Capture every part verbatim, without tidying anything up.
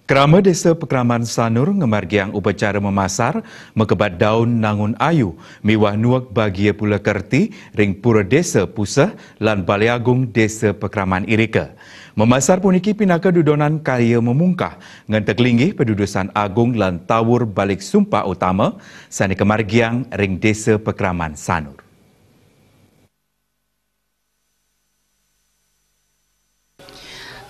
Krama Desa Pakraman Sanur ngamargiang upacara mamasar, makebat daun nangun ayu, miwah nuek bagia pula kerti ring Pura Desa Puseh lan Balai Agung Desa Pakraman irika. Mamasar puniki pinaka dudonan karya mamungkah ngenteg linggih padudusan agung lan tawur balik sumpah utama sane kamargiang ring Desa Pakraman Sanur.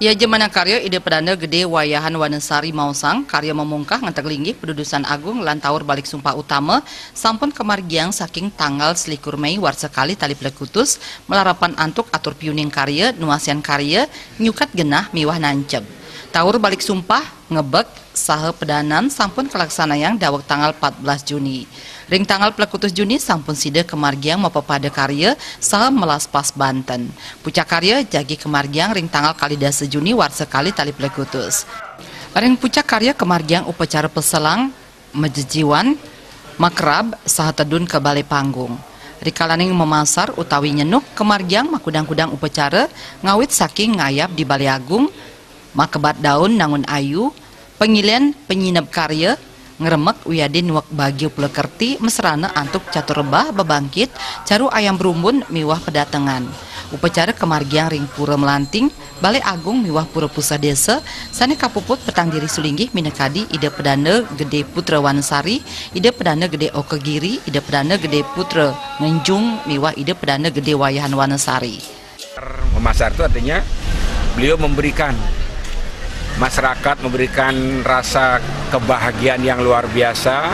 Ya, jemanang karya Ida Pedanda Gede Wayahan Wanasari maosang, karya mamungkah ngenteg linggih padudusan agung lan tawur balik sumpah utama sampun kamargiang saking tanggal selikur Mei warsa kalih tali plekutus, malarapan antuk atur piuning karya, nuasian karya, nyukat genah miwah nanceb. Tawur balik sumpah, ngebek, saha pedanan sampun kalaksanayang daweg tanggal empat belas Juni. Ring tanggal plekutus Juni sampun sida kamargiang mapepada karya saha melaspas banten. Pucak karya jagi kamargiang ring tanggal kalih dasa Juni warsa kalih tali plekutus. Ring pucak karya kamargiang upacara peselang, majejiwan, makrab, saha tedun ka balai panggung. Rikalaning mamasar utawi nyenuk kamargiang makudang-kudang upacara ngawit saking ngayab di Balai Agung, makebat daun nangun ayu, pangilen panyineb karya, ngremek wiadin nuek bagia pula kerti masrana antuk catur rebah bebangkit, caru ayam berumbun miwah pedatengan. Upacara kamargiang ring Pura Melanting, Balai Agung miwah Pura Puseh Desa, sane kapuput petang diri sulinggih minakadi Ida Pedanda Gede Putra Wanasari, Ida Pedanda Gede Oka Giri, Ida Pedanda Gede Putra Ngenjung miwah Ida Pedanda Gede Wayahan Wanasari. Memasar itu artinya beliau memberikan, masyarakat memberikan rasa kebahagiaan yang luar biasa,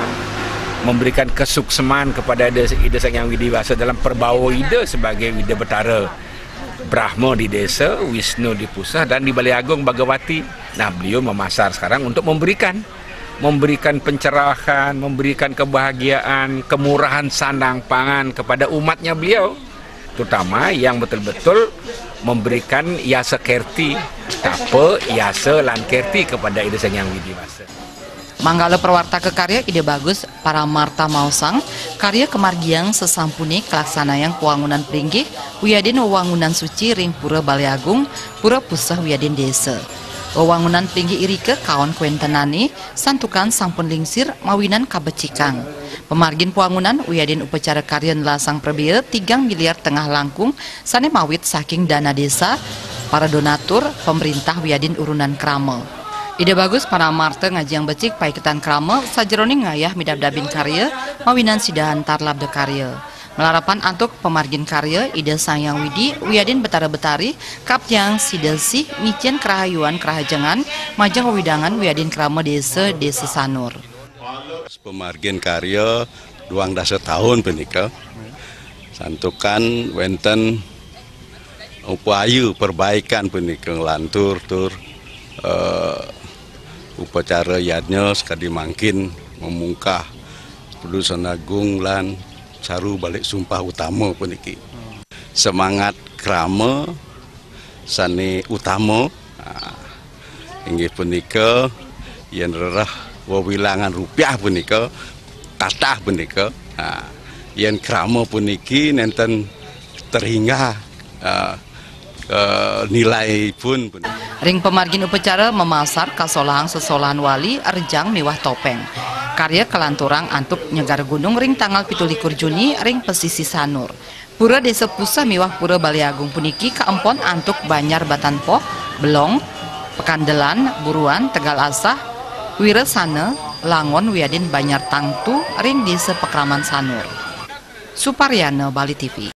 memberikan kesukseman kepada Ida, Ida Sang Hyang Widi Wasa dalam perbawa Ida sebagai Ida Betara Brahma di desa, Wisnu di Puseh, dan di Balai Agung Bhagawati. Nah, beliau memasar sekarang untuk memberikan, memberikan pencerahan, memberikan kebahagiaan, kemurahan sandang pangan kepada umatnya beliau, terutama yang betul-betul memberikan yasa kerti, tapa, yasa, lan kerti kepada Ida Sang Hyang Widi Wasa. Manggala prawartaka karya Ida Bagus Paramarta maosang, karya kamargiang sasampune kalaksanayang pawangunan plinggih wiadin wewangunan suci ring Pura Balai Agung, Pura Puseh wiadin desa. Wewangunan plinggih irika kaon kwentenane santukan sampun lingsir mawinan kabecikang. Pamargin pawangunan wiadin upacara karya nelasang prabea tigang miliar tengah langkung sane mawit saking dana desa, para donatur, pamrintah wiadin urunan krama. Ida Bagus Paramarta ngajiang becik paiketan krama sajeroning ngayah midabdabin karya mawinan sidahan tarlabda karya. Malarapan antuk pamargin karya Ida Sang Hyang Widi wiadin Betara Betari, kaptiang sida sih ngicen karahayuan karahajengan majeng wewidangan wiadin krama desa, Desa Sanur. Pamargin karya duang dasa taun punika, santukan wenten upaya perbaikan punika nglantur tur, eh, upacara yadnya sakadi mangkin mamungkah Padusan Agung lan caru balik sumpah utama puniki. Semangat krama sane utama, ah, inggih punika yen rereh wewilangan rupiah punika, kathah punika, ah, yen krama puniki nenten terhingga, ah, eh, nilai pun. Ring pamargin upacara mamasar kasolahang sesolahan wali, rejang miwah topeng. Karya kalanturang antuk Nyegar Gunung ring tanggal pitu likur Juni ring pesisih Sanur. Pura Desa Puseh miwah Pura Balai Agung puniki kaempon antuk Banjar Batan Poh, Belong, Pekandelan, Buruan, Tegal Asah, Wirasana, Langon wiadin Banjar Tangtu ring Desa Pakraman Sanur. Suparyana, Bali T V.